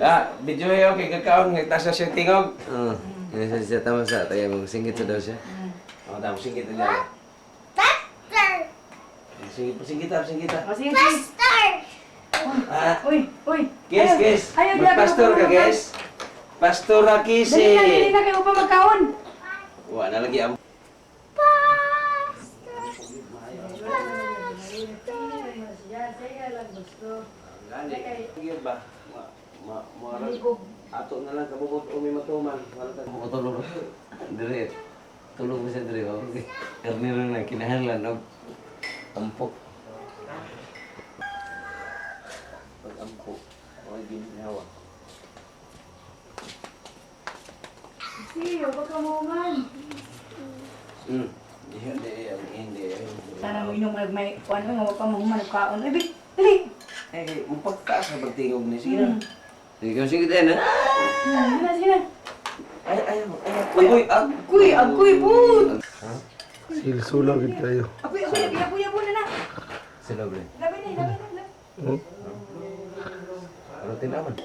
Ah, video yaw kay kakaon nga taas na siya tingog. Oo. Yan siya siya tama sa tayo mo singit sa daw siya. Oh, tama singit na niya. Singit, singit ah, singit ah. O, sige, sige. Ah, Uy, uy. guys, Ayaw. guys. Ayaw, Magpastor ka, grabe, guys. Pastor Akisi. Dali na kayo pa magkaon. Wa na lagi ang gani. Gyud ba? Ma ma ma ato na lang kabubot o may matuman. Wala ta Tulog. Dire. Tulog mo siya dire. Oh. Karnero na kinahanglan og ampok. Pag ampo. O ginhawa. Sige, huwag ka man. Hindi, hindi, hindi. Sana mo inom may kuan mo nga pa mo man kaon. Ay, bi, dali. Eh, mapagtaas na pagtingog ni. Sige na. Sige, singit din ha. Sige na, sige na. Ay, ay, ay. Agoy, Agoy, agoy, bud. Silsulo gid kayo. Agoy, agoy, agoy, agoy na na. Sila bre. Labi na, labi na. Labi. Ano tinaman?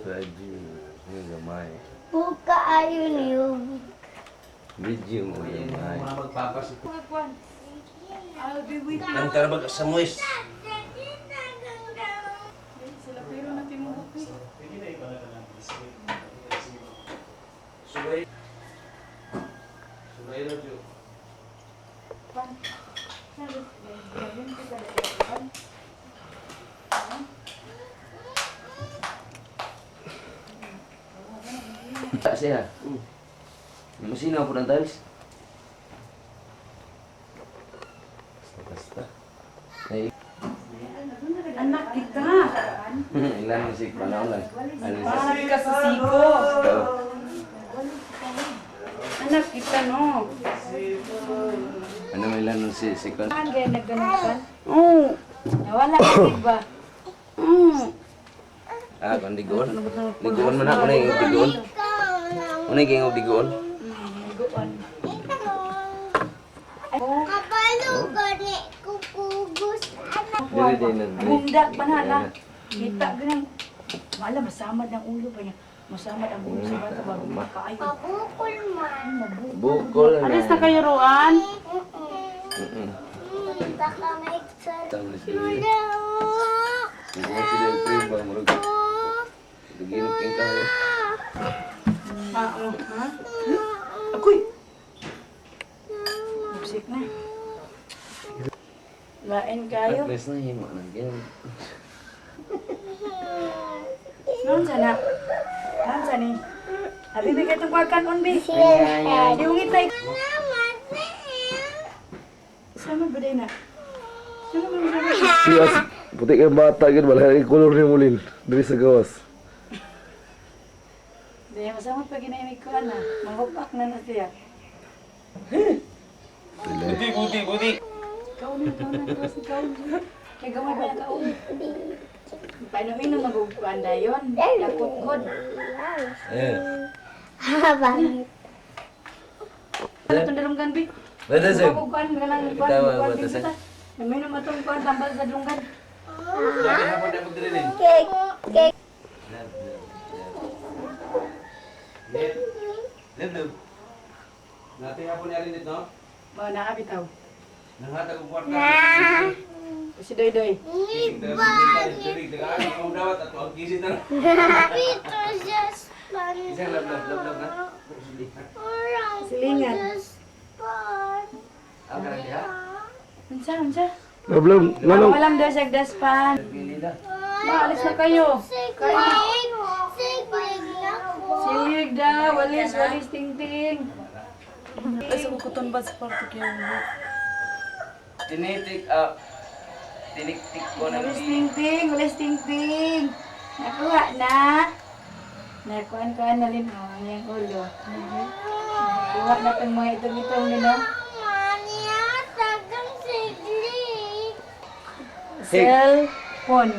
Radyo. Yung gamay. Buka ayon yung Video mo gamay. Mga magpapas. Mga kuan. I'll be with you. Nang karabag sa muis. Sila pero na tinuhok eh. Subay. Subay na dyo. Kuan. Tak siya. Masina po ng tiles. Basta basta. Ay, Anak kita. ilan mo si panahon lang. Ano siya? Parang ka sa siko. Ikaw. Anak kita no. Ano may ilan mo si si kon? Saan kaya nagganutan? Oo. Nawala ka ba? Oo. Ah, kon digoon. Digoon man ako na yung digoon. Una yung digoon. Goon. Kabalo gani kukugos anak. Dili din na. dili. Bundak pa na na. Kita ganang. Wala, masamad ang ulo pa niya. Masamad ang ulo sa bata bago makaayo. Mabukol man. Bukol na. Alis na kayo, Roan. Baka may sal. Tama na sila. Digoon sila yung frame ba murag. Diginok king kayo. Ah, oh, ha? Agoy! Musik na. Lain kayo. At least na himo na gyud. Noon sana. Noon sana. Abi, bigay itong kwarkan on, bi. Siungit na. Sama ba din na? Sama ba sama? Siya puti kay bata gid wala kay kolor ni mulin diri sa gawas. Di, masama pag ginaimig ko, ana. Mangupak na na siya. Buti, buti, buti. Kaon na, kaon na, kaon na, kaon na. Kaya gamay ba na kaon? Paano maguguan dayon? Lakot god. Eh. Bangit. Ano itong dalunggan, bi? Bata sir. Maguguan ka lang, kuan, Itawa, kuan, bata, sir. kita. Naminom atong kuan, tambal sa dalunggan. Lagi hapon na pagdiri. Cake. Cake. Lip. Lip, lip. Nati hapon niya rin no? Mga naabitaw. Nanghatag og kwarta. Si Doy Doy. Kising daw sa diri. Dagaan ang dawat ato ang kising na. Peter just pan. Isang lab lab lab lab na. Orang Silingan. just pan. Ang kanang diha. Unsa, unsa? Problem Ako alam daw sa daspan. Pili na. Maalis na kayo. Siglig. Siglig na ko. Silig daw, walis, walis, ting ting. Tinitik ah tiniktik ko ng Walis, ting ting, walis, ting ting. Nakuha na. Nakuhaan-kuhaan na rin oh, ang iyang ulo. Nakuha na itong mga itong-itong nino. Mania, tagang siglig. Cellphone.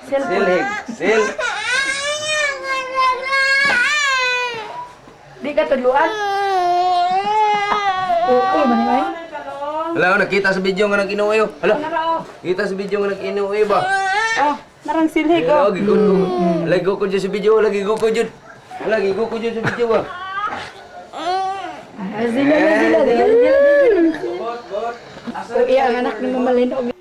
Cellphone. Silhig. Sil. Di ka tudluan? Oo, manay. Hala, oh, nakita sa video nga nag-inuwi. Hala. Kita sa video nga nag-inuwi ba? Oh. Narang silhig oh. Lagi ko. Lagi ko dyan sa video. Lagi ko dyan. Lagi ko dyan sa video ah. Ah, sila na sila. Sila sila. Oh, iya ang anak ni Mama Lynn. Og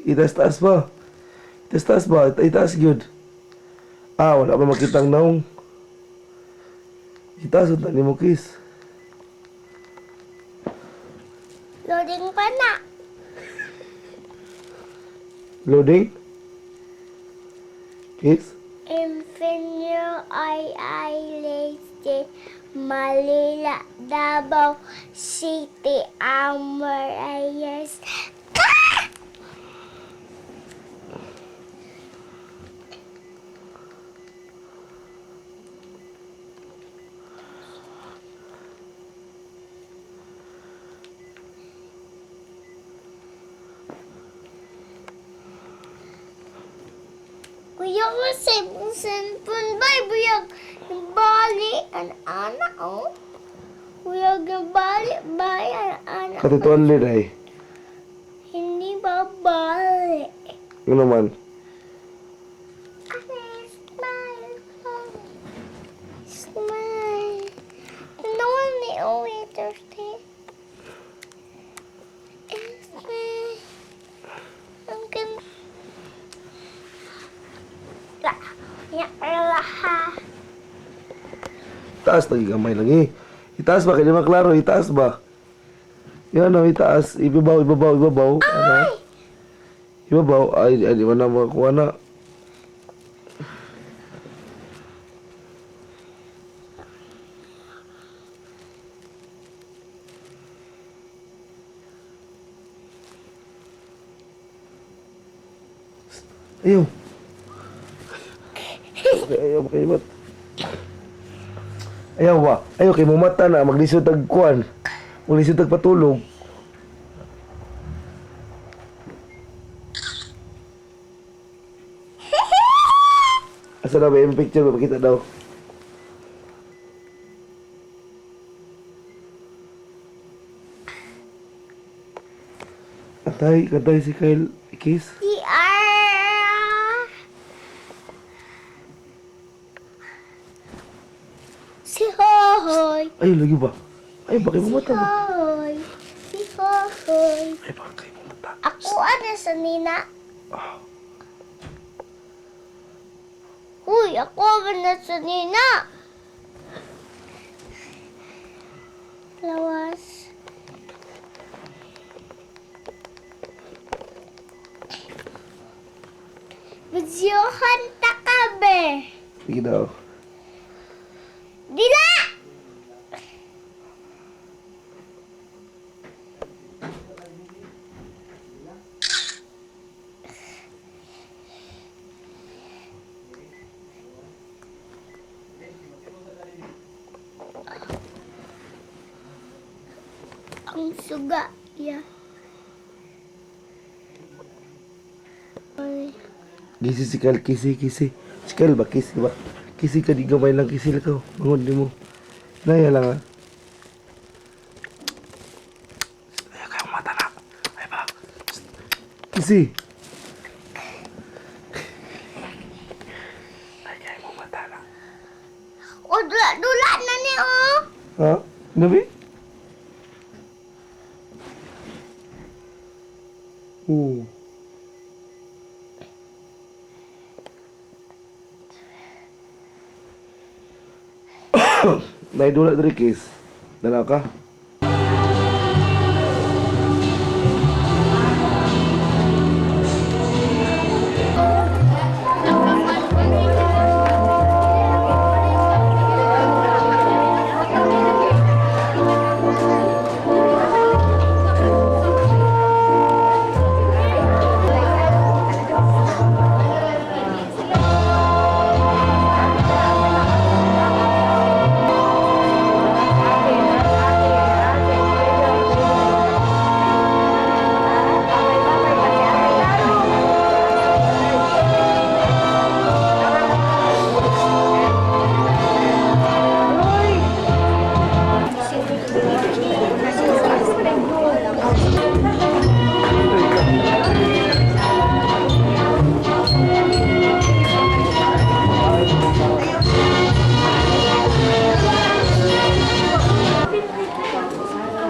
Itaas-taas ba? Itaas-taas ba? Itaas gyud. Ah, wala pa makitang naong. Itaas unta nimo kiss. Loading pa na. Loading? Kiss? Infinio I I Leyte, Manila, Davao City, Amarayas. Kuya ko sa ibang cellphone ba? Buyag bali ang ana oh. Buyag bali bay ang ana. Katutuan lid ay. Hindi ba bali? Ano naman? Ay, smile. Smile. No one the only thirsty. Smile. I'm gonna. Ya, ya, Itaas lagi gamay lang eh. Itaas ba? Kaya di maklaro, itaas ba? Yan o, itaas. Ibabaw, ibabaw, ibabaw. Ano? Ibabaw. Ay, ay, di ba na makakuha na. Ayaw. Okay, ayaw, makibat. Ayaw ba? Ayaw kay mumata na maglisod tag kuan. Maglisod tag patulog. Asa na ba yung picture ba? Pakita daw. Atay, katay si Kyle. Kiss. DR. Si Hohoy. Ay, lagi ba? Ay, bakit mumata ba? Hohoy. Si Hohoy. Ay, bakit mumata? Ako ano sa nina? Uy, ako ba na sa nina? Lawas. Videohan ta ka be. Sige daw. Dila! Ang suga, yeah. Ay. Gisi si Kyle, kisi, kisi. Si Kyle ba, kisi ba? Kisi ka, di gamay lang, kisi lang ka. Mangod di mo. Naya lang ah. Ayaw kayo mata na. Ay ba? Kisi. Ay kayo mo mata na. O, dula-dula na ni, oh. Ha? Nabi? Oo. Naidula diri case. Dala ka.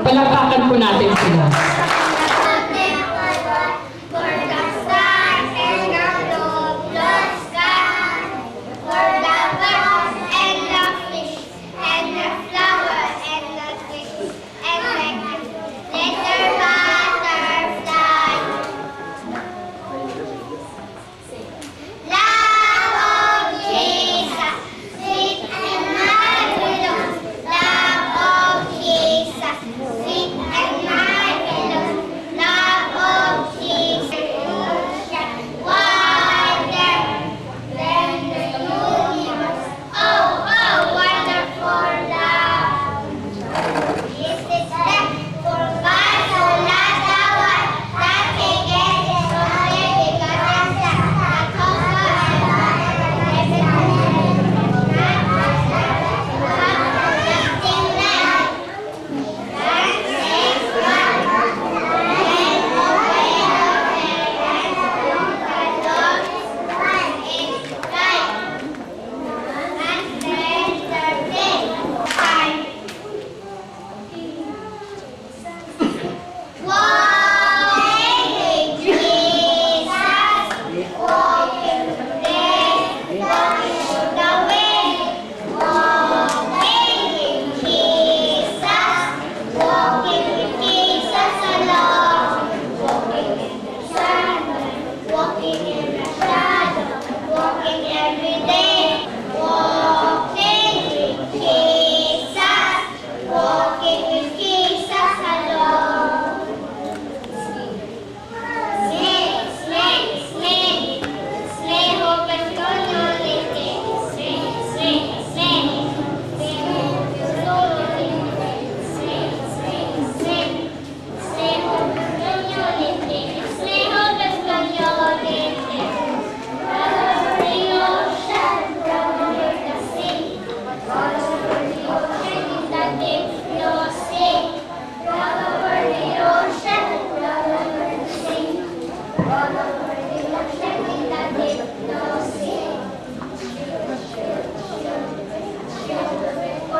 Palakpakan po natin sila. For the stars and the blue sky, for the birds and the fish, and the flower and the trees, and the little butterfly. Love of Jesus, sweet and marvelous. Love of Jesus, sweet and marvelous. Love of Jesus, wider than the universe. Oh, oh, wonderful love. This is the for God so loved the world that He gave His only begotten Son, that whosoever Walking with Jesus, walking this, walking the way, walking with Jesus, walking with Jesus alone, walking in the sun, walking in the shadow, walking every day, walking with Jesus, walking with Jesus alone. Snake, snake, snake, snake open community. Snake, snake, snake, snake, snake, snake, snake, snake open community. Snake open community. All over the ocean, all over the sea, all over the ocean in the deep blue sea. All over the ocean, all over the sea. All over the ocean in the deep blue sea. All over the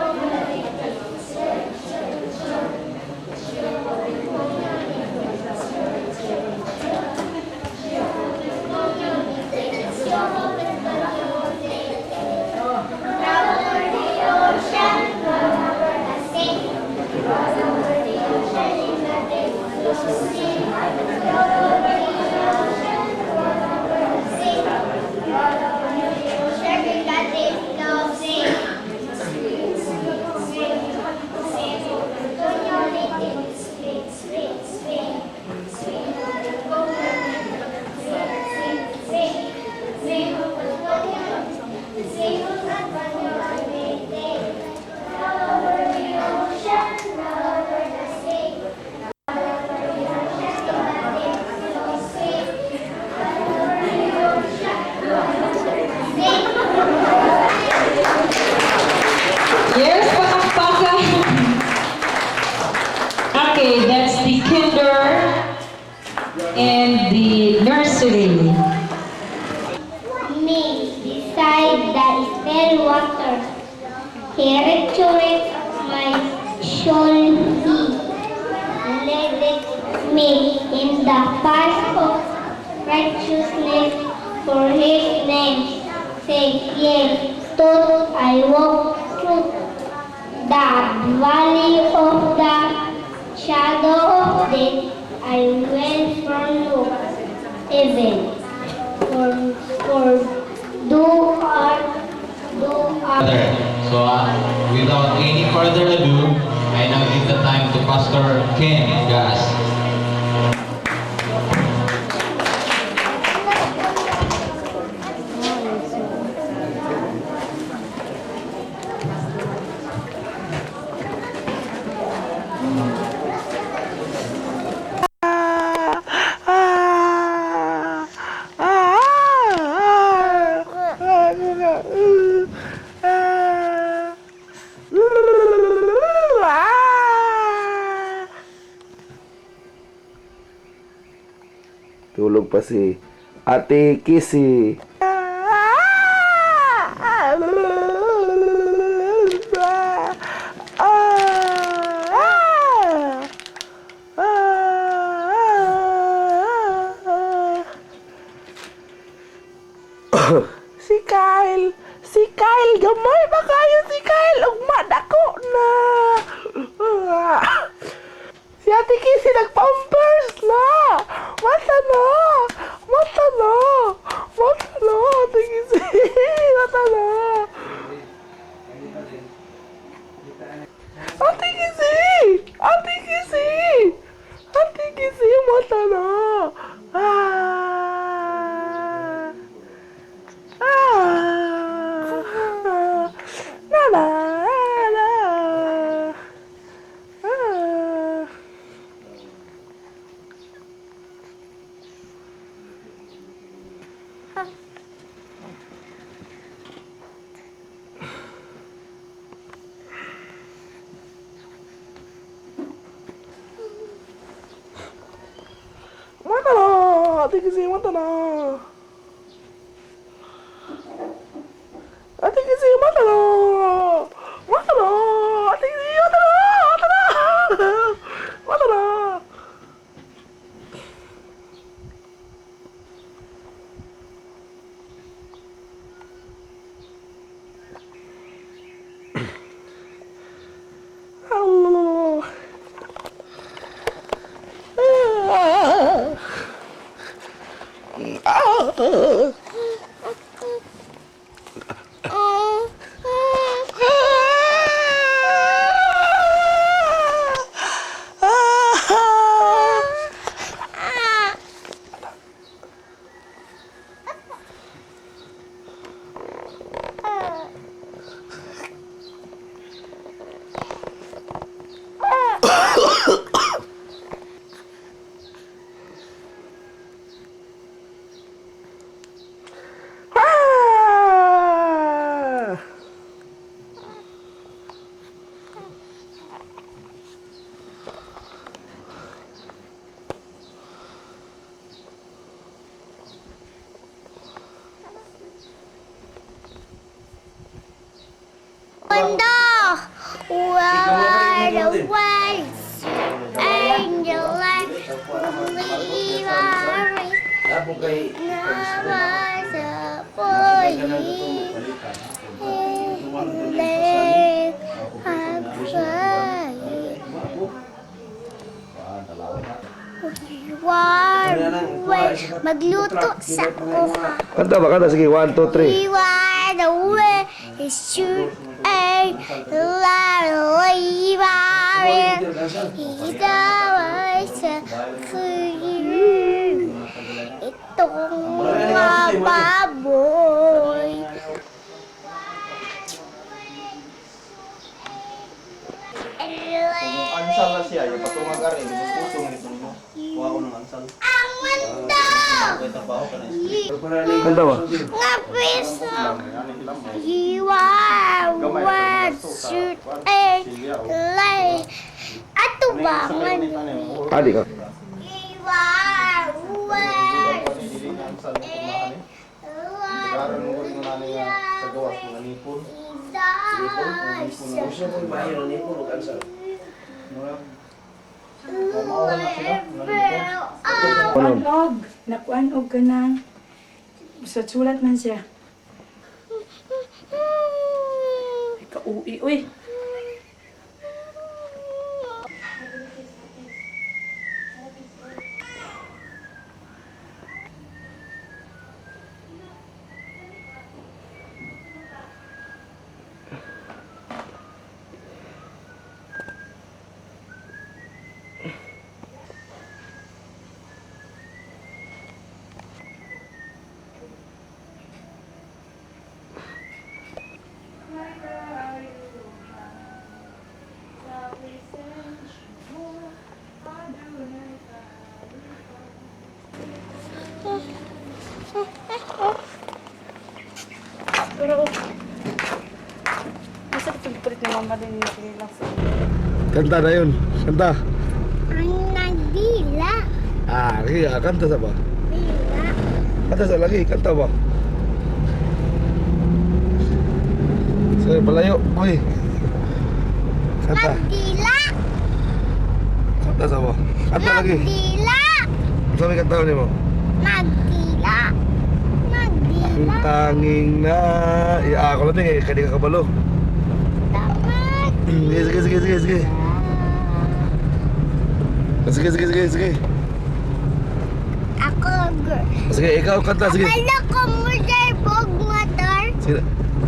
ocean, all over the sea. All over the ocean in the deep blue sea. All over the ocean, all over the sea. All over the ocean in the deep blue sea. Swing, swing, swing, swing, swing, swing, swing, swing, all over the ocean, all over the sea, all over the ocean, in the deep blue sea, all over the ocean, all over the sea. Yes, palakpakan. Okay, that's the kinder and the nursery. Me beside the still waters. He restoreth my soul. He leadeth me in the path of righteousness for His name's sake. Yea, though I walk through the valley of the shadow of death, I will fear no evil. For thou art So, without any further ado, I now give the time to Pastor Ken Gas. Tulog pa si Ate Kissy. Ate Kisi! Ate Kisi! Ate Kisi, mata na! Ah! Ah! Na na na! Ah! Mata na! Ate Kisi, mata na! Ate Kisi, mata na! Mata na! Ate Kisi, mata na! Mata na! Mata na! Allah. Ah. Ah. Ah! Mundo, where the waves and the Tapos kay Magluto sa kuha. Kanta ba? Kanta. Sige, 1, 2, 3. We are the way shoot a Itong mga baboy. Ansal na siya, yung patungan ka rin, yung putong nito mo. Kuha ko ng ansal. Ang mundo! Kaya trabaho ka na. Kanta ba? Nga piso. You are what should a lay. Ato ba man? Adi ka. You are what Ansal yung kumahan eh. Tagaran mo rin nga nga sa gawas, mga nipon. Gusto ko bayo ni po kansal. Ano? Kuan og, nakuan og ka na. Sa sulat man siya. Ay, Kauwi, uy. Pero, basta ito palit ni Mama din yung relax. Kanta na yun. Kanta. Ang nagdila. Ah, lagi. Ah, kanta sa ba? Dila. Kanta sa lagi. Kanta ba? Sorry, palayo. Uy. Kanta. Nagdila. Kanta sa ba? Kanta lagi. Nagdila. Sabi kanta ni mo. Nagdila. Ang Nagdila. tanging na... Ya, ako lang din eh. Kaya di ka kabalo. Dapat. Sige, sige, sige, sige, sige. Sige, sige, sige, sige. Ako, girl. Sige, ikaw kanta, sige. Akala ko mo bog motor. Sige.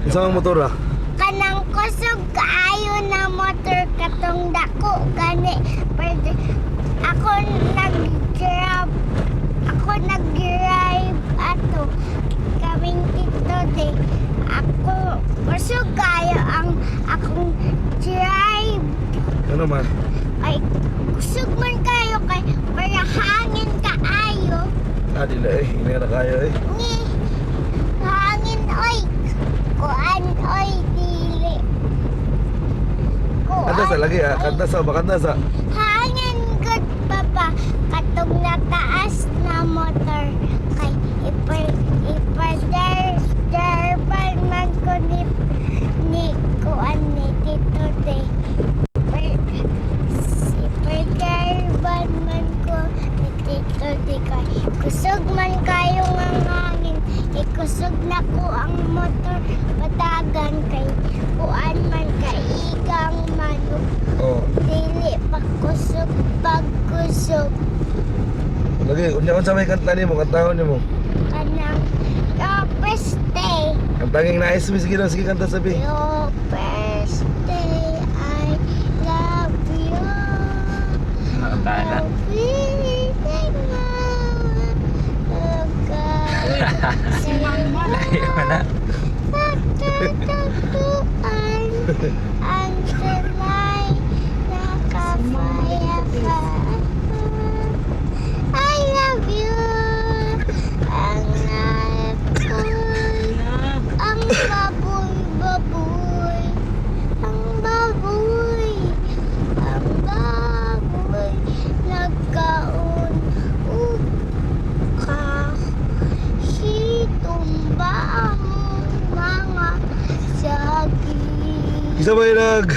Isa ang motor ah. Kanang kusog kaayo na motor. Gani pwede ako nag-grab, ako nag-drive ato kaming Tito de. Ako kusog kayo ang akong drive. Ano man? Ay, kusog man kayo kay para hangin kaayo. Ah, dili eh. Hindi na kayo eh. Ni hangin oy. Kuan oy dili. Kuan. Kanta sa lagi ah. oy. Kanta sa ba? Kanta sa. Hangin gud papa katong nataas na motor kay ipa ipa der der man ko ni kuan ni Tito de. Ipa man ko ni Tito de kay kusog man kayo nga hangin, ikusog na ko ang motor patagan kay kuan man kay igang man ug Oh. dili pagkusog pagkusog. Lagi, unya unsa may kanta nimo, kantahon nimo. Kanang your first day. Kantanging nice, sige daw, sige kanta sabi. Your first day, I love you. Nakatala. Lahi pa na. Pagkatagpuan ang tulay nakapayapa. I love you. Ang napol, ang baboy, baboy, ang baboy, ang baboy, nagkaon ug kahitumba ang mga saging. Isa ba yung nag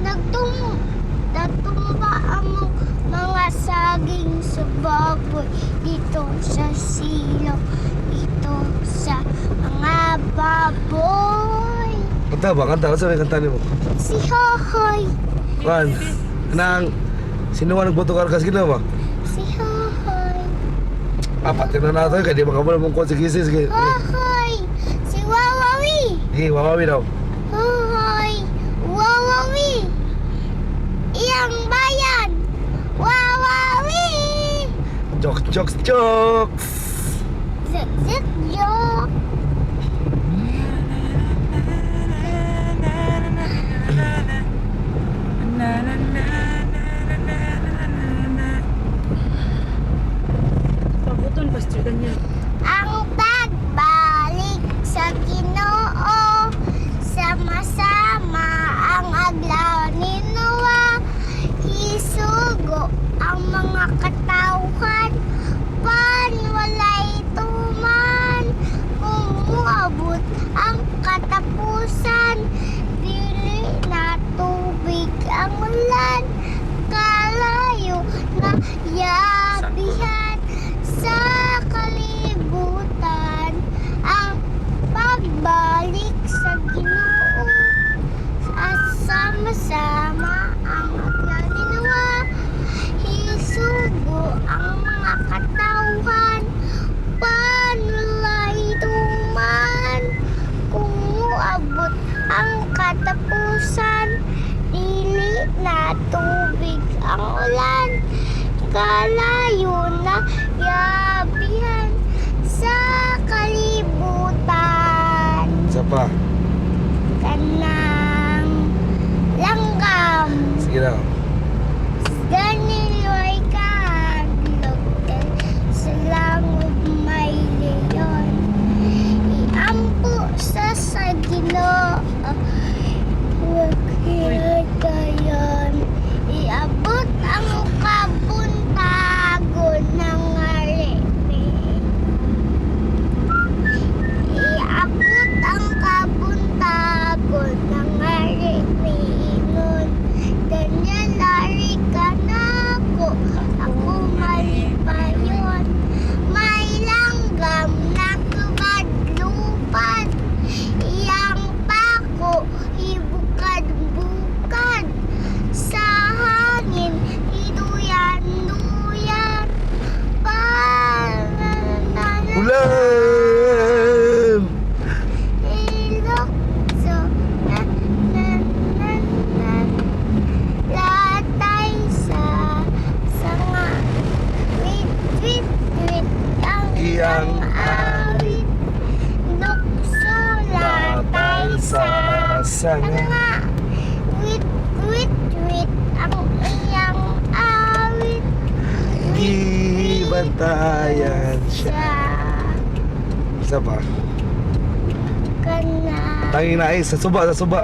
Natumba ang mga saging sa baboy dito sa silong, dito sa mga baboy. Kanta ba? Kanta, unsa may kanta nimo? Si Hohoy, Kan. Nang sino man nagboto ka sige na ba? Si Hohoy, Ah, pati na nato kay di makabalo mong kuwan sige sige. Sige. Hohoy, si Wawawi, Sige, wawawi daw. Hohoy, Wawawi, iyang bayan, Wawawi, Jokes, jokes, jokes. Zuk zuk yok. Pabuton, Pastor Daniel. Ang pagbalik sa Ginoo, sama-sama ang aglaw ni Noah, hisugo ang mga katawhan, pan walay tuman, kung ang katapusan, dili na tubig ang ulan, kalayo na yabihan sa kalibutan, ang pagbalik sa Ginoo at sama-sama ang agla ni Noah, hisugo ang mga katawhan, panulay tuman, kung muabot ang katapusan, dili na tubig ang ulan, kalayo na yabihan sa kalibutan. Isa pa. Kanang langgam. Sige daw. Ganiloy kahaglog sa langob may leon. Iampo sa Ginoo. Kayon. Iabot ang kabuntagon ng aripi. Iabot ang kabuntagon ng aripi. Ingon. Daniel. Samtayan siya. Sa Isa pa. kana. Tanging nais sa suba, sa suba.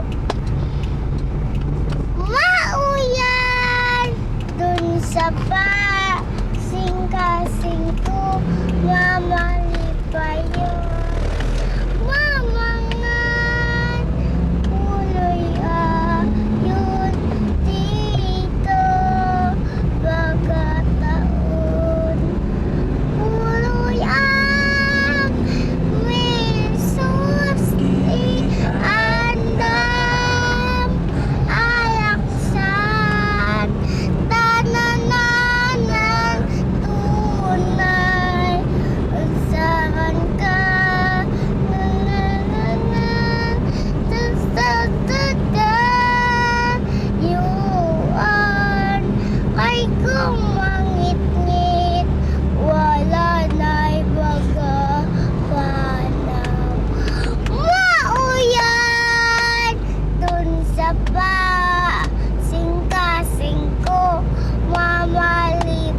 Mauyan dun sa pa singkasing ko mamalipayon mamangan puloy ayon dito pagkataon puloy ang misus andam alaksan tanananan tunay usahan ka nanananan tatatata yuan kay kumangit-ngit wala na'y baga panaw mauyan dun sa pa singkasing ko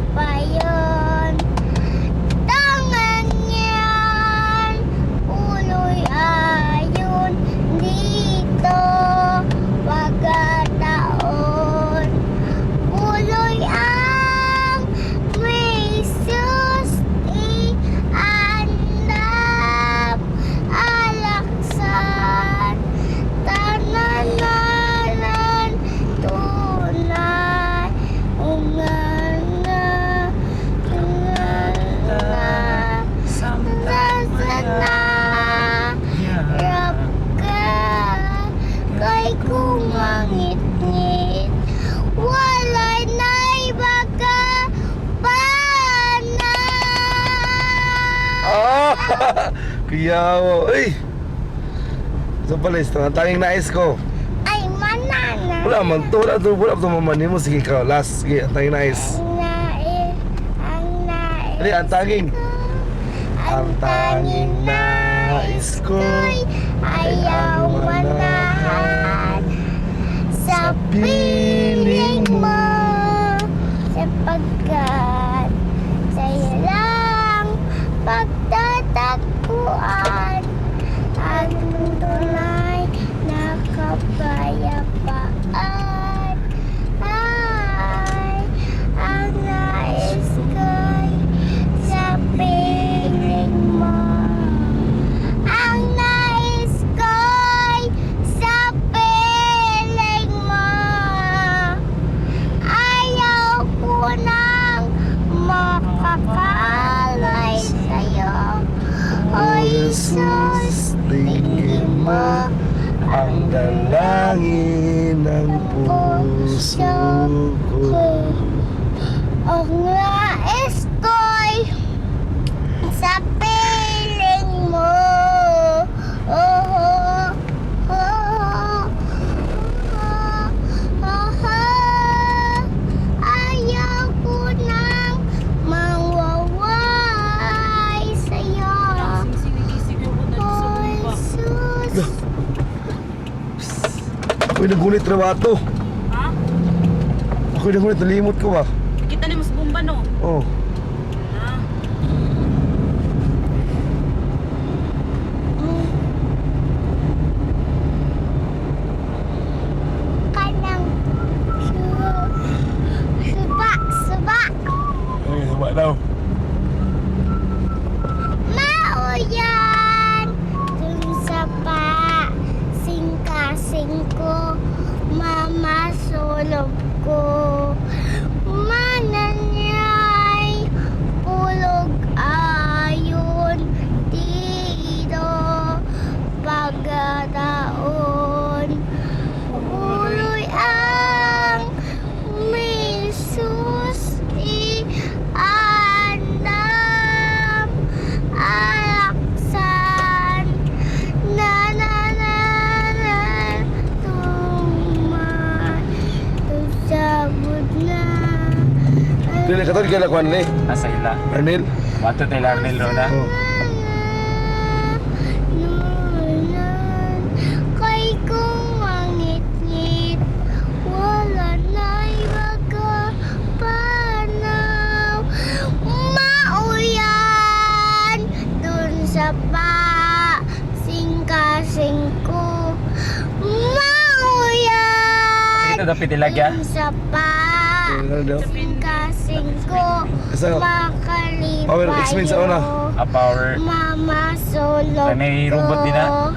mamalipayon tangan niyan uloy ayon dito pagkataon uloy ang may susti andam alaksan tanananan tunay ungana ungana sasana rap ka kay kumangit-ngit walay na'y baka pana. Ah! Kuyaw. Uy! Sa pala, ang tanging nais ko. Ay, manana. Wala man to, wala to, wala to maman mo. Sige ka, last. Sige, ang tanging nais. Ang nais, ang nais Dali, ang tanging. ko, Ang tanging nais ko ko'y ayaw manahan sa piling mo sapagkat sa'yo lang pagtatagpuan ang tunay na kapayapaan ay ang nais ko'y sa piling mo. Ang nais ko'y sa piling mo. Ayaw ko nang makakalay sa'yo. O Jesus, Tingin mo ang dalangin ng puso ko. Ang nais ko'y sa piling mo. Oh, oh, oh, oh, oh. Ayaw ko nang mawaway sa'yo. Oh, Jesus. Uy, nagunit na ba ito? Ha? Ako'y nagunit, nalimot ko ba? Kita ni mas bumba no? Oh. Ha? Kanang suba, suba. Ay, suba daw. Mauyan dun sa pa singkasing ko mamasulog ko mananyay pulog ayon dito pagkataon uloy ang misus i andam alaksan na na na na tumay sabot na. Dili ka to, kaya lakuan ni. Nasa ila. Arnel. Wato tayo Arnel Rona. Oh. Nunan, kay kung mangit-ngit, wala na'y magkapanaw. Mauyan dapit ilagya? Sa pa. Ano daw? Singko. Asa? Makalipayo. Power X-Men sa una. A power. Mama solo Ay, may robot din, ah.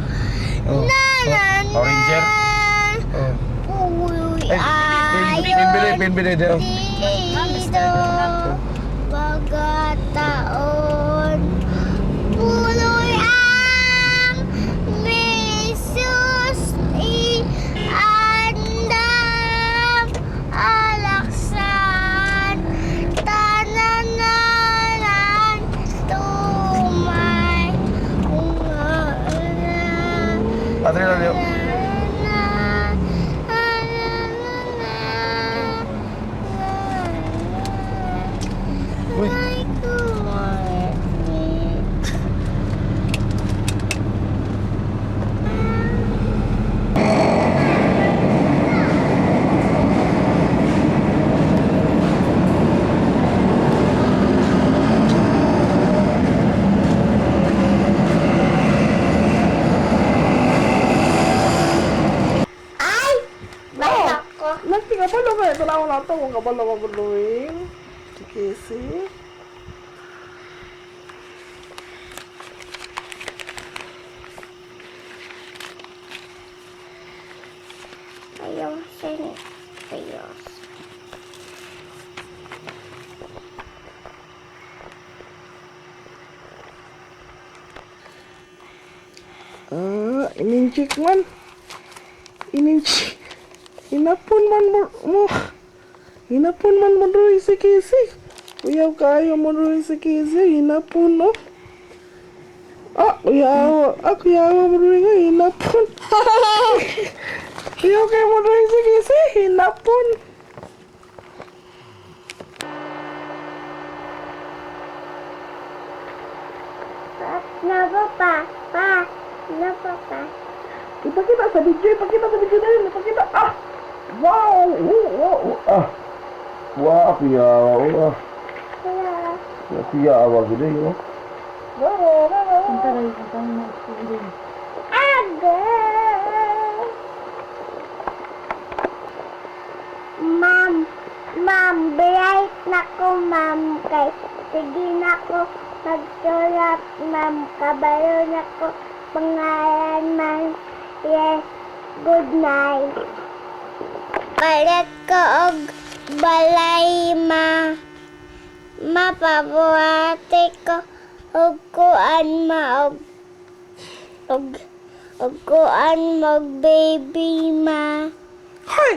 Oh. Na na na. Power Ranger. Oh. Uy, Ay, ayon pinbili, pinbili daw. dito. Pagkataon. Puloy ang misus i-andam alaksan tanananan tumay Padre na daw. Uy. Ay! Basta ko. Nagtingabalo ba? Ito lang ako nato. Kung kabalo ka guluhin. Si Casey. Ayusin. Ayos. Ah, ininchik man. Ininchik. Inapon man mo. Mo. Inapon man mo diri si Casey. Uyaw kayo mo diri si Casey. Inapon no. Ah, uyaw. Ah, kuyaw mo diri nga. Inapon. Uyaw kayo mo diri si Casey. Inapon. Na pa pa. Pa. Na pa pa. Ipakita sa video, ipakita sa video dahil, ipakita. Ah! Wow! Oh, wow! Oh, ah! Wow, kuya, oh, ah. Wala. Kuya, awa gud eh, oh. Aga. Ma'am, ma'am, bright na ko, ma'am, kay sige na ko magsulat, ma'am, kabalo na ko pangalan, ma'am. Yes, good night. Palit ko og balay, ma. Mapabuhati ko og kuan ma og og og kuan mag baby ma. Hoy!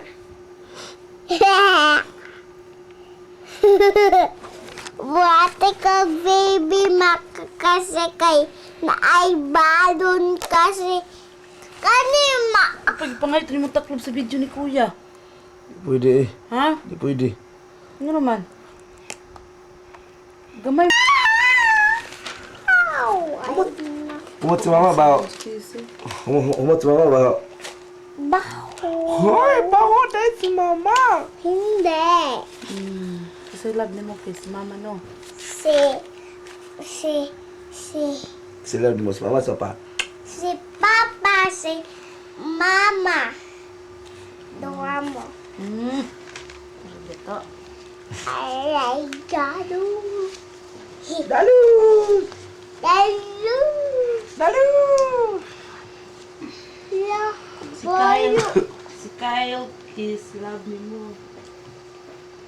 Buhati ko baby ma kasi kay naay balon kasi kani ma. Pag pangalit rin mo taklob sa video ni Kuya. Pwede eh. Ha? Di pwede. Ano naman? Gamay. Ow! Ay, Humot si mama ba? Humot si mama ba? Baho. Hoy, baho dahil si mama! Hindi. Kasi love ni mo kay si Mama no. Si si si Sila mo si mama sa pa. si Papa, si Mama. Duha mo. Ito. Ay, gado. Dalu! Dalu. Dalu! La, Si Kyle. Si Kyle is love ni mo.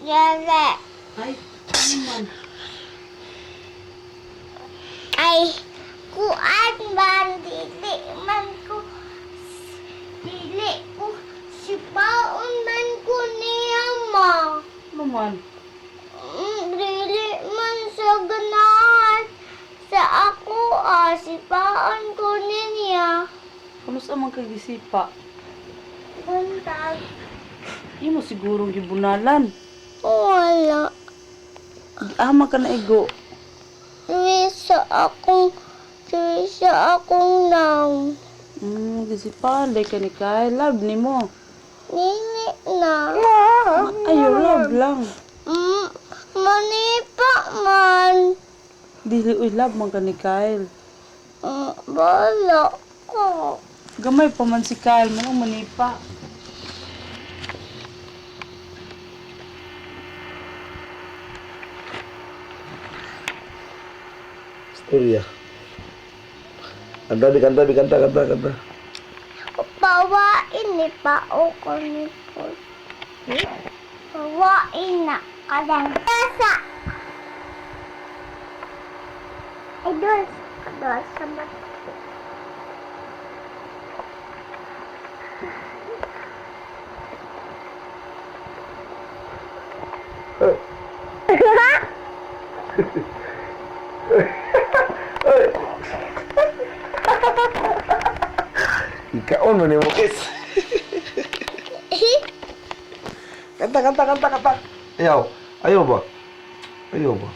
Yala. Ay, ano man? Ay, kuan man, dili man ko, dili ko, si paon man ko niya ma. Ano man? Dili man sa ganahan sa ako ah, si paon ko niya. Kano sa man kay gisipa? Buntag. Imo siguro gibunalan. Wala. Ama ka na igo. Tuwi sa akong, tuwi sa akong naong. Gisipa, day ka ni Kyle. Love ni mo. Nini na. Ayaw, love lang. Manipa man. Dili, uy, love man ka ni Kyle. Wala ko. Gamay pa man si Kyle, manong manipa. Korea. Kanta, bi, kanta, bi, kanta, kanta, kanta. Pawain ni pao ko ni po. Pawain na kadang sa. Ay, dos. Dos sa mata. Ikaon man ni mo kiss. Kanta, kanta, kanta, kanta. Ayaw. Ayaw ba? Ayaw ba?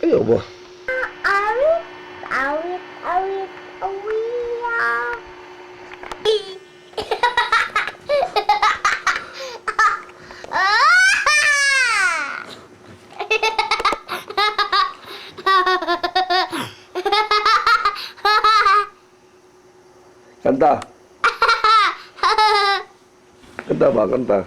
Ayaw ba? Awit, awit, awit, awiya. Kanta. Kanta ba? Kanta.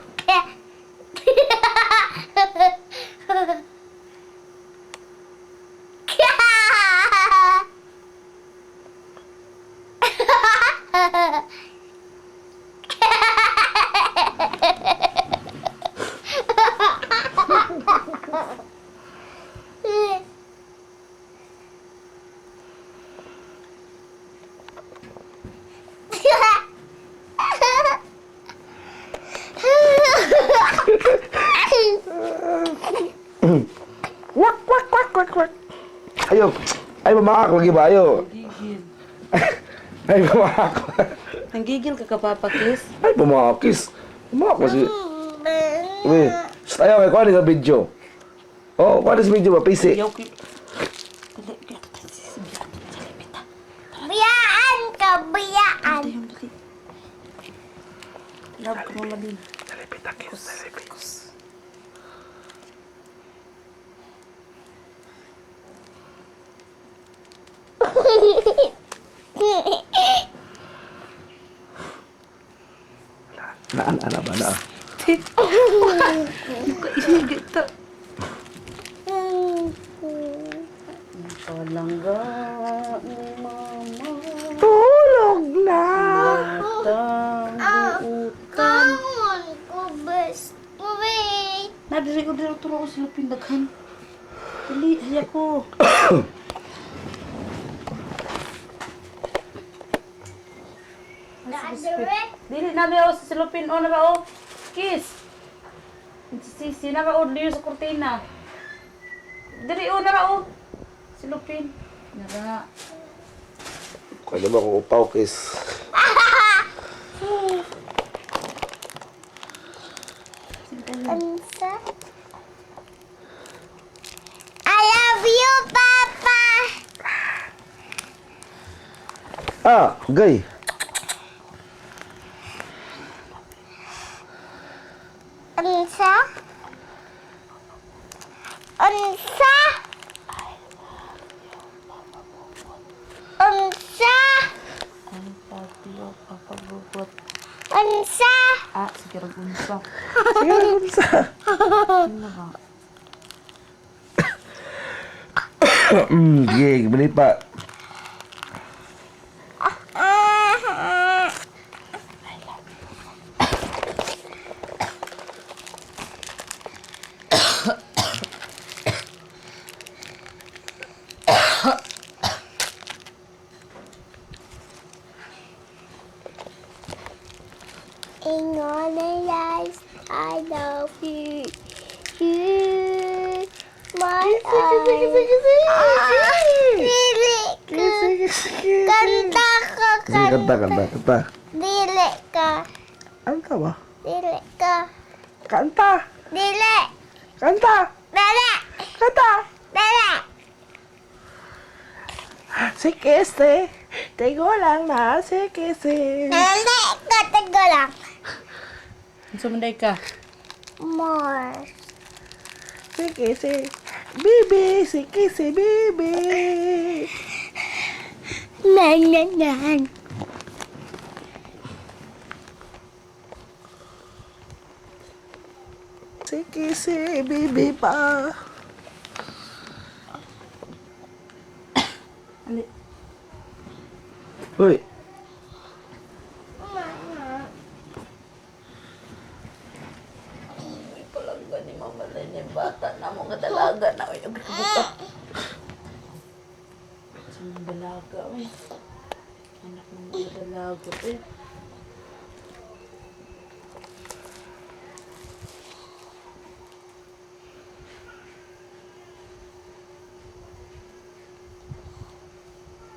Wak, wak, wak, wak, wak. Ayaw. Ay, mamaak. Lagi ba? Ayaw. Ay, mamaak. Nanggigil ka kapapakis. Ay, pumakis. Pumakis si... Uy, shh, ayaw, ay, kuha ni sa video. Oh, kuha ni sa video ba? PC. Yaw ki. Biyaan ka, biyaan. Love ko mama din. Naan, ana ba? Naan. Palangga ni mama. Tulog na! Tang Kaon ko best. Wait. Nadiri ko diri turo ko sila pindaghan. Dili, haya ko. Dadere. Dili na ba sa silupin o na ba o? Kiss. Sisi na ba o liyo sa kurtina. Dili o na ba o? Silupin. Na ba? Kaya ba kung upaw, kiss? Unsa? I love you, Papa. Ah, gay. Unsa? Unsa? Unsa? Ang paglo, papagugot. Unsa? Ah, sige rag unsa. Sige, unsa? Ano ba? Sige, balik pa. In all the eyes, I love you. You, my eyes. Ah, Dili ka. Sige, sige. Kanta ka, Sige, kanta, kanta, kanta. Dili ka. Kanta ba? Dili ka. Kanta! Dili. Kanta! Dili. Kanta! Dili. Si Kese, tego lang na si Kese. Dili ka. Tigo lang. Unsa man day ka? Mars. Si Kese, bibi, si Kese, bibi. Nan, nan, nan. Si Kisi, baby pa. Ali. Hoy. Palangga ni Mama Len yung bata na mo nga dalaga na. Uy, nagkabuka. Sa mga dalaga, uy. Anak ng mga dalaga, uy.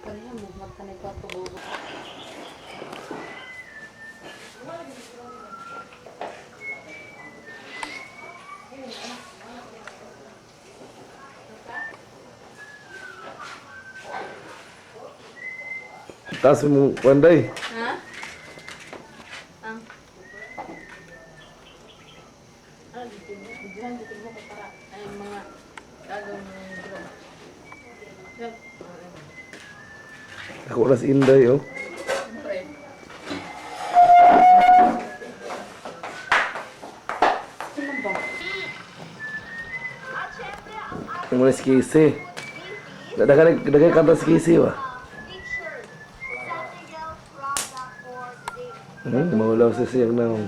Pareha mo, mata ni Pato Bobo. Taas mo, Wanday. Ha? Ang. Ah, dito mo. Diyan, dito mo ko para ay mga gagawin ng drone. Ako na si Inday, oh. Siyempre. Sino ba? Yung muna si Casey. Dagay kanta si Casey, ba? Maulaw sa siyang naong.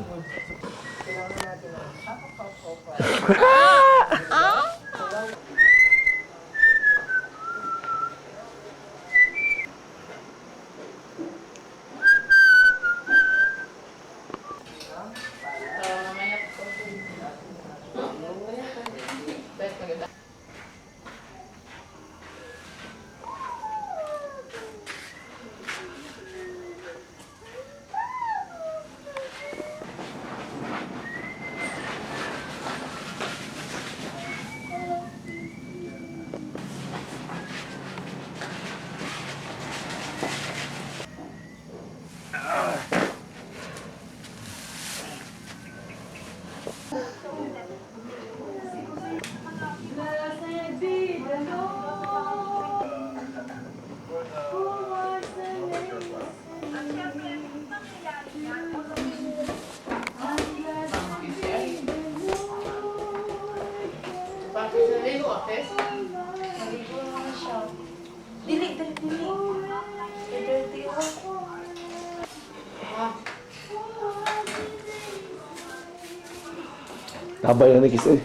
Blessed be the Lord, who was and is and blessed be the Lord. Maligo naman siya. Dili, dili, dili. Dirty ako. Tabay na ni Casey.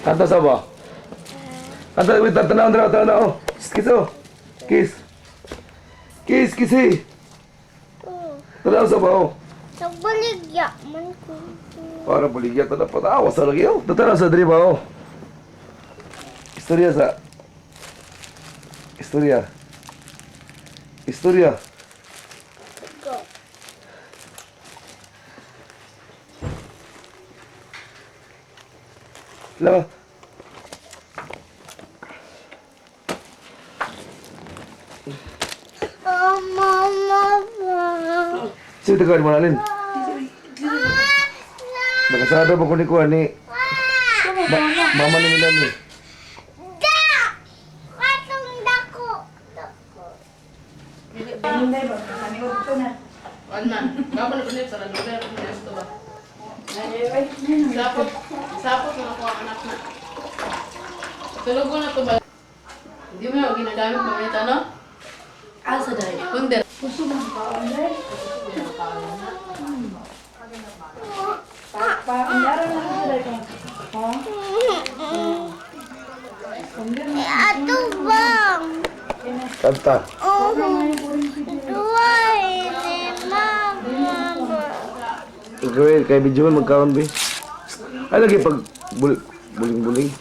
Kanta sa ba? Kanta, wait, tanaw, tanaw, tanaw. Kiss, oh. Kiss. Kiss, kiss, eh. Tanaw sa ba, oh. Sa baligya man ko. Para baligya, tanaw, patawa sa lagi, oh. Tanaw sa diri ba, oh. Istorya sa... Istorya. Istorya. Go. Lama. Oh, mama ba? Sino tagawin mo nalin? Nakasada ba ko ni Kuha ni... Mama ni Milan ni. Da! Katong dako. Dako. Inday ba? Panigod ko na. Ano man? Baka na ulit sa nagluto na gusto ba? Ay, ay, Sapot, sapot na ako ang anak na. Tulog ko na to ba? Hindi mo na ginagamit mo ulit, ano? Asa dahil? Kundi. Puso man ka, Inday. Pa, pa, ang na sa dahil ko. Ha? Ato bang? Kanta. Oh, duay ni mama. Ikaw eh, kay video man magkaon be. Ay lagi pag buling-buling.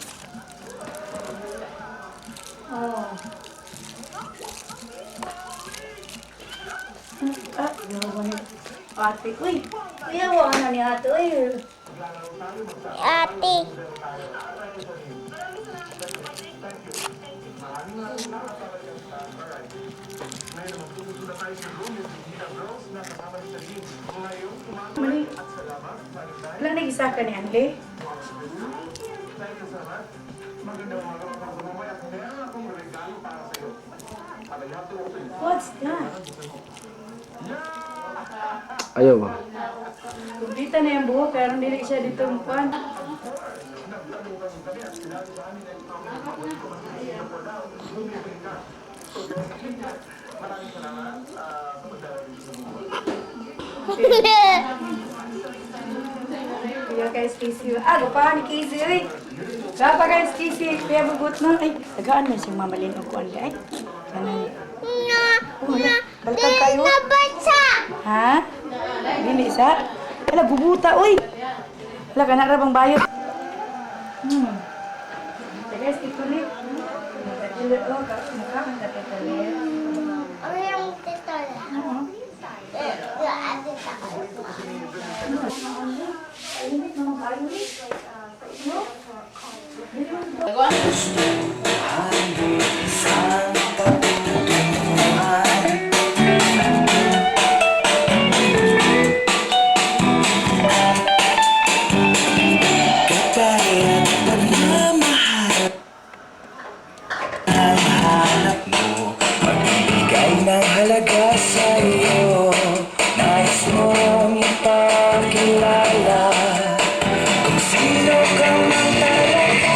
Oh. Ah, gawa ni ate. Uy, kuya, wala na ni ate. Uy. Ate. Mali. Wala na isa ka ni Anle? What's that? Ayaw ba? Kumplita na yung buhok, pero dili siya dito mukuan. Kuya guys, Casey. Ah, gupa ni Casey, uy. Gapa guys, Casey. Kuya bugot na. Ay, tagaan man siyang mamalin og kuan ay. Kanan. Na, Oh, hala. Balkag kayo. nabasa. Ha? Dili sa? Hala, bubuta, uy. Hala, kana ra bang bayot. Guys, itulit. Tagilid, oh, mukha kang tatitalit. Ano yung titola? Oo. Eh, ate sa Init naman kayo, eh. No? Kapayat pagmamahal ang hanap mo. Magbibigay ng halaga sa'yo. Nais mong ipakilala kung sino ka man talaga.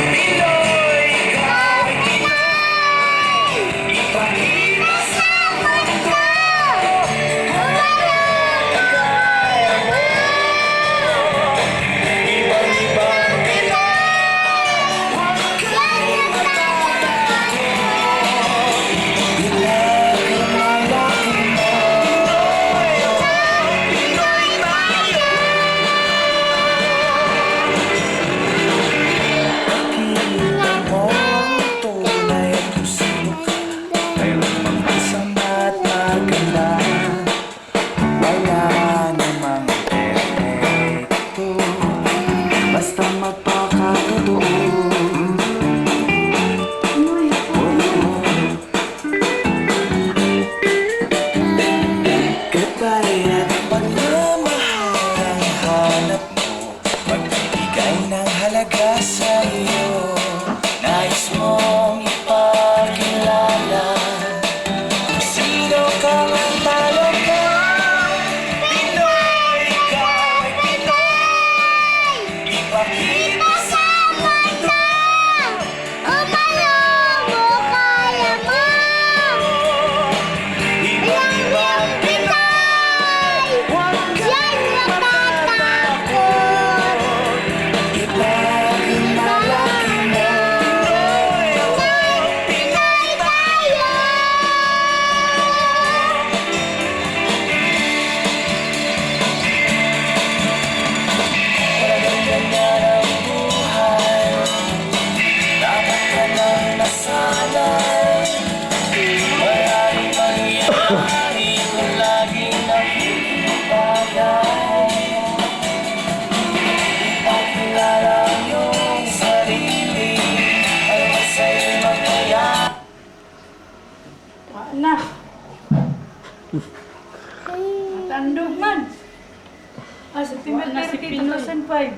Pinoy, ikaw ay Pinoy. Ipakita sa mundo kung anong kaya mo. Ibang-ibang Pinoy, huwag kang matatakot. Pinagmamalaki mo. Pinoy, Pinoy tayo. Pakita mo ang tunay at kung sino ka. Mayroong mang masama at maganda, wala namang epekto. Basta magpakatotoo. Goodbye at pagmamahal ang hanap mo. Magbibigay ng halaga sa'yo. Nais mong ipakilala kung sino ka man talaga. Pinoy, ikaw ay Pinoy. Ipakita Sa mundo, umalo mo kaya mo. ibang-ibang Pinoy, Huwag yan kang matatakot. Ipagmalaki mo. Pinoy, oh, Pinoy Tayo! Talagang ganyan ang buhay. Dapat ka nang nasanay. Maraming mangyayari kung laging nakikipagay. Ipakilala ang iyong sarili. Alam sa'yo'y mangyayari. Wa na. Matandog man. Ah, September Wa na si 30, Pinoy. 2005.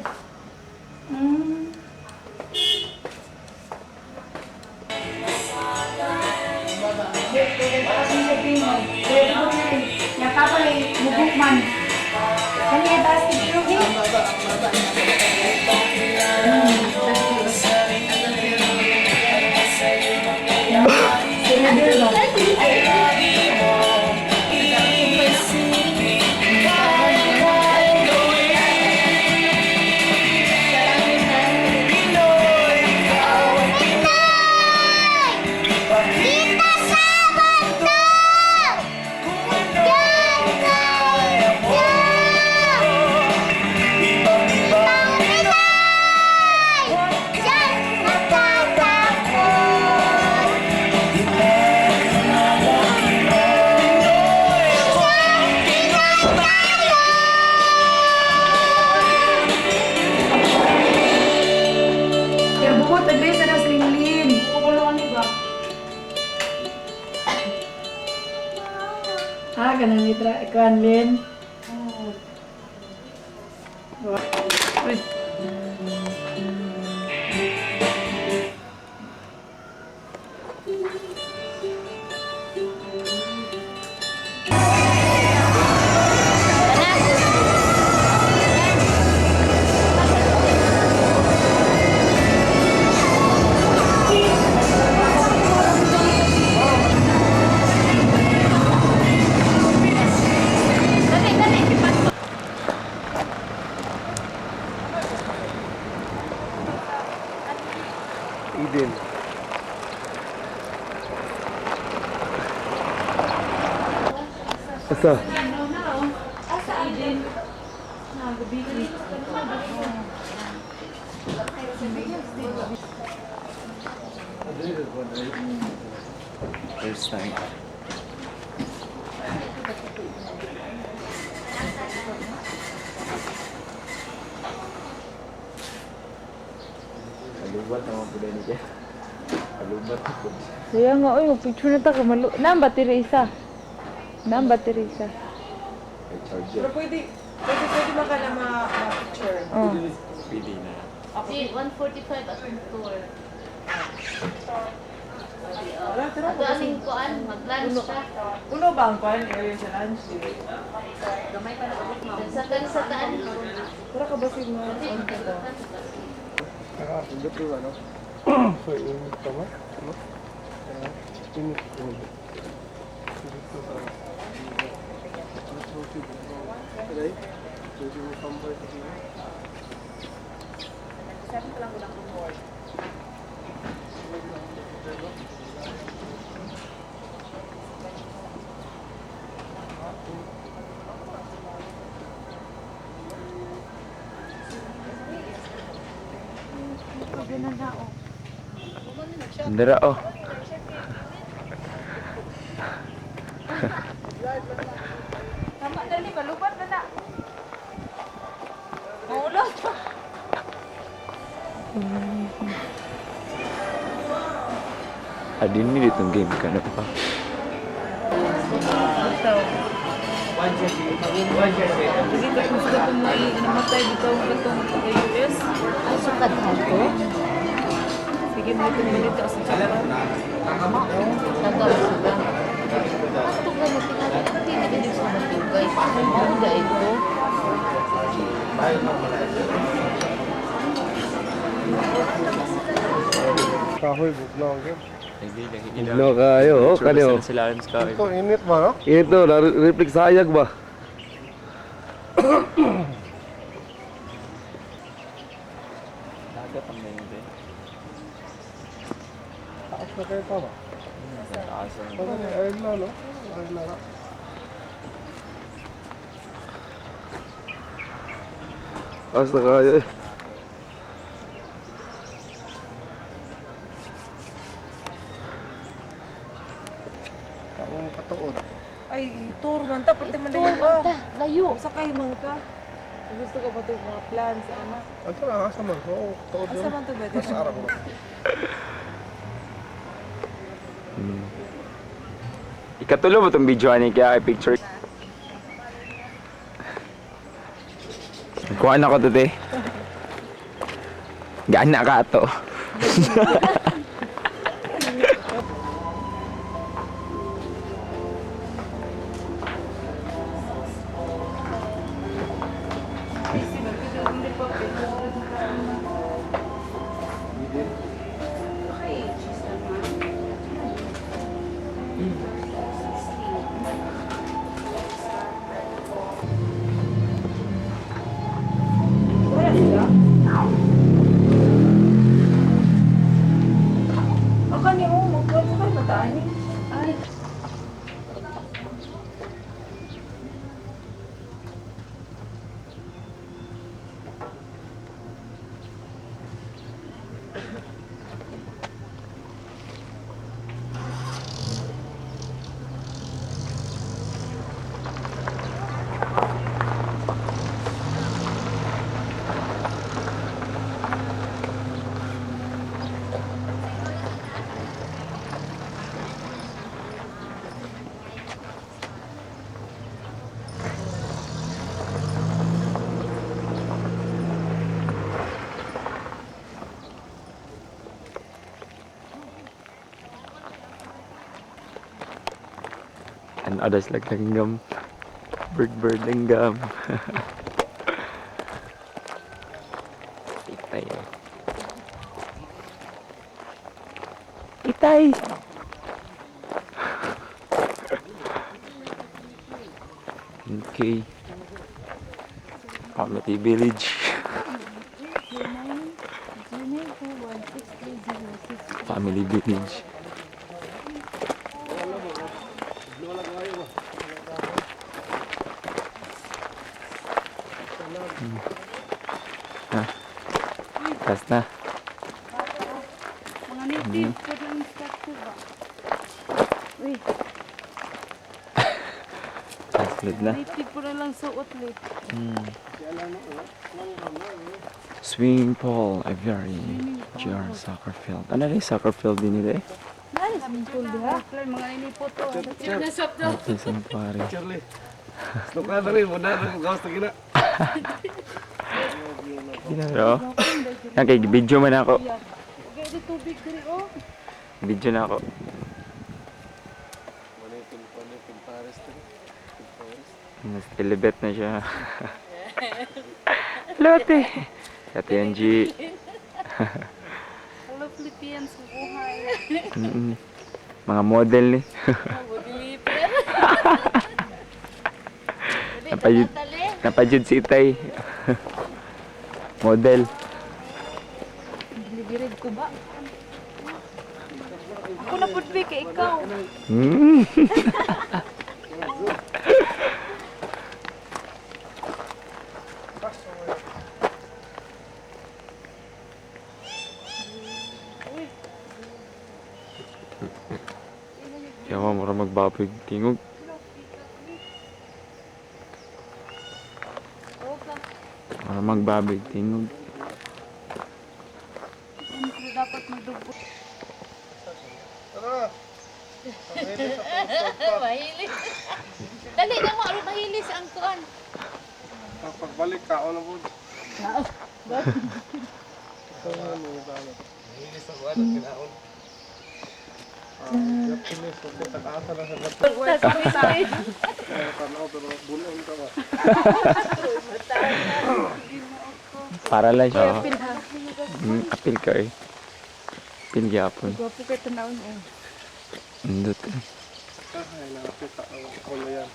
Nakapalay, mugok man. Kani taas ni Pinoy. Sila ba? Kita sa mundo, yan kaya mo. Ibang-ibang Pinoy, yan matatakot. Ipagmalaki na mitra kuan Lin. Uy. Eden. Asa? First time. Kalubat naman po din niya. Kalubat po. Kaya nga, oy, mag-picture na ta kamalu. Naan battery isa? Naan battery isa? May charger. Pero pwede, pwede, pwede ba ka na ma-picture? Oh. Pwede na. Di, 145 atong tour. Wala, tara. Ato aning kuan, mag-lunch ta. Puno ba ang kuan area sa lunch? Sa kan sa taan. Tara ka basig mo. On ka ba? Nakakindot yung ano. So, init pa ba? Ano? Init. Init. Aray, pwede mo comfort dito. Dara oh. Tama dali, malubat na na. Maulot. Adin ni ditong game ka na pa. Kasi kung gusto ko mo namatay dito ang katong taga-US. Ay, sukad ko. Sige, mo itong balita sa Japan. Tagaw sila. Ato ka mo tingali. Hindi na ganyan sa matugay. Mao da ito. Kahoy, bugnaw. No kayo, oh, kanyo. Ito, init ba, no? Init no, na-reflect sa hayag ba? Dagat ang ngayon eh. Taas na kayo tama. Taas ang Parang ayun na, no? Ayun na. Taas na kayo eh. Taong katuod. Ay, tour man ta. Pati man Tour man ta. Layo. Sakay man ka. Gusto ko ba ito mga plans, ama? Ito na, asa man. Oo, katuod yun. Asa man to ba? Nasa araw ko. Ikatulo mo itong video ani kaya kay picture. Kuha na ko to te. Gaan na ka ato. Wala sila? Ako ni mo, magkuhan sa kayo, mataan eh. Ay. Tan-adas lag langgam. Bird bird langgam. Itay. Oh. Itay. Okay. Family village. Family village. Ah. Tas na. Mga native po ng statue ba? Uy, Tas na. native po na lang suot le. Swimming pool, aviary, GR soccer field. Ano rin soccer field din nila eh? Swimming pool diha. Mga inipot to. Ate Sanctuary. Charlie. Snook na rin, muna rin kung gawas na gina. Ginaro. Okay, video man ako. Okay, di tubig diri oh. Video na ako. Mas elevate na siya. Hello, ate. Ate Angie. Hello Philippines, buhay. Mm-mm. Mga model ni. Napajud, napajud si Itay. Model. Dilibirid ko ba? Ako na pud be kay ikaw. Yawa, mura magbabig tingog. Mura magbabig tingog. Ano dapat magdugo? Tara! Mahilig sa pagpag. Mahilig. Dali na mo, aron mahilig sa angkuan. Pagbalik ka, ano po? Ito nga, mga tao. Mahilig sa kuwan at kinaon. Ah, Japanese, okay, tag-asa lang sa gato. Ay, tanaw, pero bulon ka ba? Para lang siya. Apil ka eh. Apil gyapon. Gwapo kay tanawon eh. Indot eh. Ay, nakapita. Ako na yan.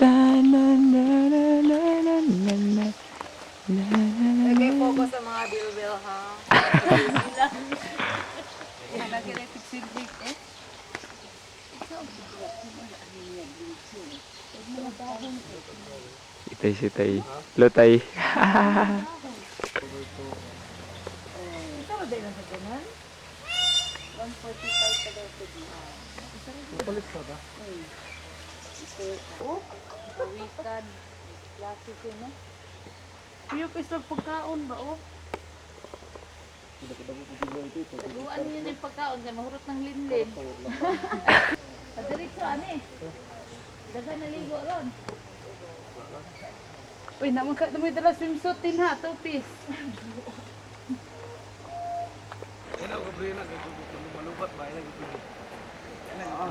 Ta na na na na na na na na na na. Lagay focus sa mga bilbil ha. Itay si Tay. Hello, Tay. Ito ba dahil sa ganan? 145 pa daw ito di. Palit ka ba? Oh, Pawikan. Klase ko, no? Kuya ko isang pagkaon ba oh? Taguan niyo na yung pagkaon kay mahurot ng linlin. Padiretso, ani. Daga naligo ron. Uy, naman ka may dala swimsuit din ha, two piece. Yan ako, Brina. Malubat ba? Yan ako.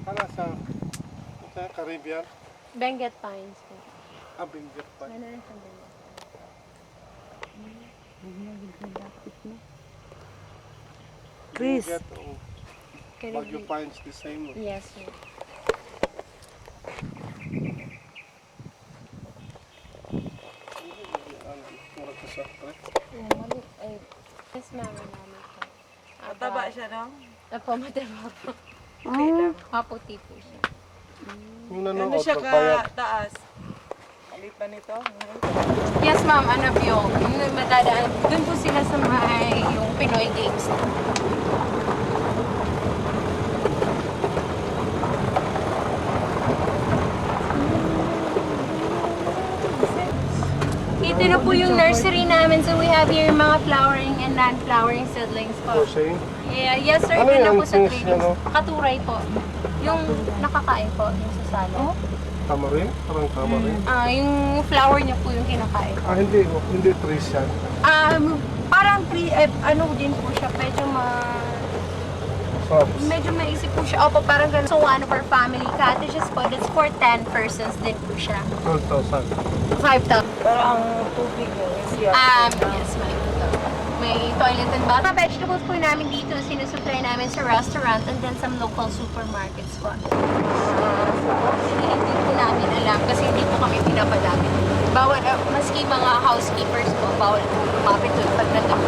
Ano sa Caribbean? Benguet Pines po. Ah, Benguet pa. Ano rin siyang Benguet? Chris. Benguet o Baguio Pines, the same. No? Yes, sir. Ano, mura ka sa pre. Yeah, mami, ay, yes, ma'am, mami po. Mataba siya, no? Apo, mataba po. Maputi po siya. Yung Ano nanood, siya ka magbayad. taas? Alit ba nito? Yes, ma'am, ano yung yung madadaan. Doon po sila sa may yung Pinoy Games. Ito na po yung nursery namin. So we have here mga flowering and non-flowering seedlings po. For sale? Yeah, yes sir, Ano doon na yung po sa things trading. ano? Katuray po. Yung nakakain po, yung sa salad. Tamarin? Parang tamarin. Ah, yung flower niya po yung kinakain. Ah, hindi. Oh, hindi trees yan. Parang three, eh, ano din po siya, medyo ma... Medyo maisip po siya. Opo, parang ganun. So, one of our family cottages po, that's for 10 persons din po siya. 12,000. 5,000. Pero ang tubig niyo is yan. Yes, may may toilet and bath. Mga vegetables po namin dito, sinusupply namin sa restaurant and then some local supermarkets po. Hindi po namin alam kasi hindi po kami pinapalapit. Bawal, maski mga housekeepers po, bawal po lumapit doon pag nandun.